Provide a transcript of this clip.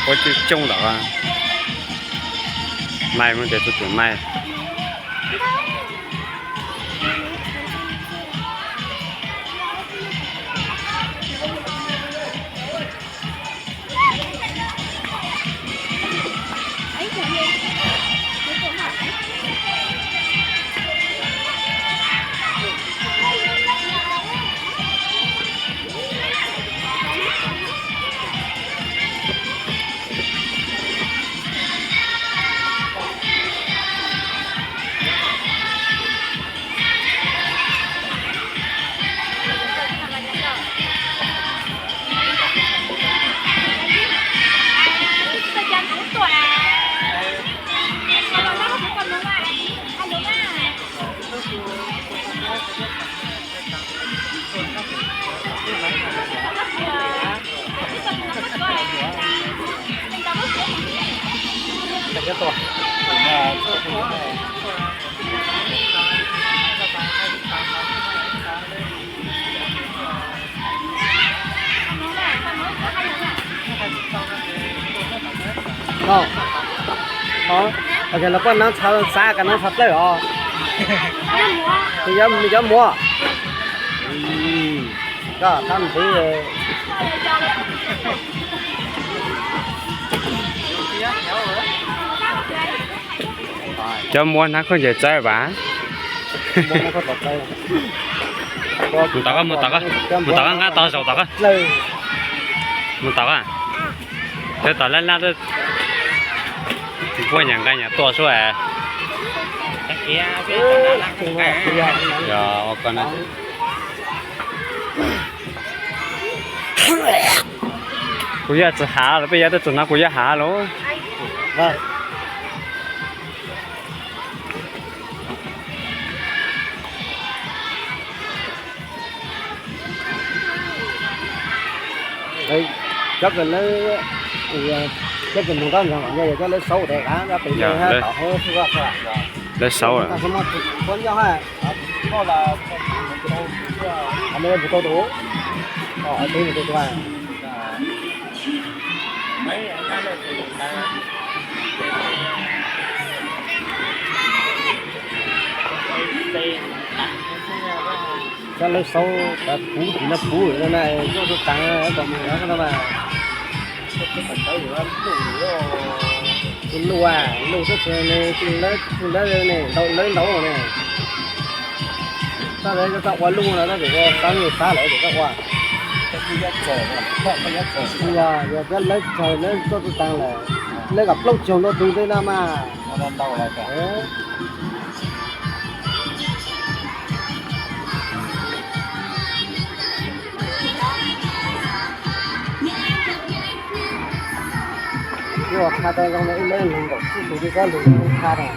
Ua coob coob lawm. Mai mus ntes tus twm mai. Los poj neeb xav kom nov txhaj plaws os. Cov muam, koj tab ntiv. Cov muam hnav khaub ncaws txawv vas. Mus tom, mus tom, nqa tau zaum tom. Mus tom, cov tom laj laj, npuaj nyam nqa nyam tua suab. Kuv yog tsis hav los peb yog tug txog no kuv yog hav lauj. Cov kws, cov kws nug nrab nroog los yog cov lawv saub tes av nrab pem, lawv saub. Cov lawv saub puv tim no puv na, tuaj tus taag kom mus no mas. Tus luj, luj teb chaws ne, tus lawv ne, ntau lawv ntau ne. Txoj lawv txoj ua luj no tab sis ua xab nyuj xab lawm tab sis txoj ua. Yog, yog cov lawv txog lawv tuaj tus taag lawm, lawv kom plaub caug ntau tus tej no mas. Ua qha tau zoo na, ib lub lug nkaum tsib tus twb txhob lug qha tau.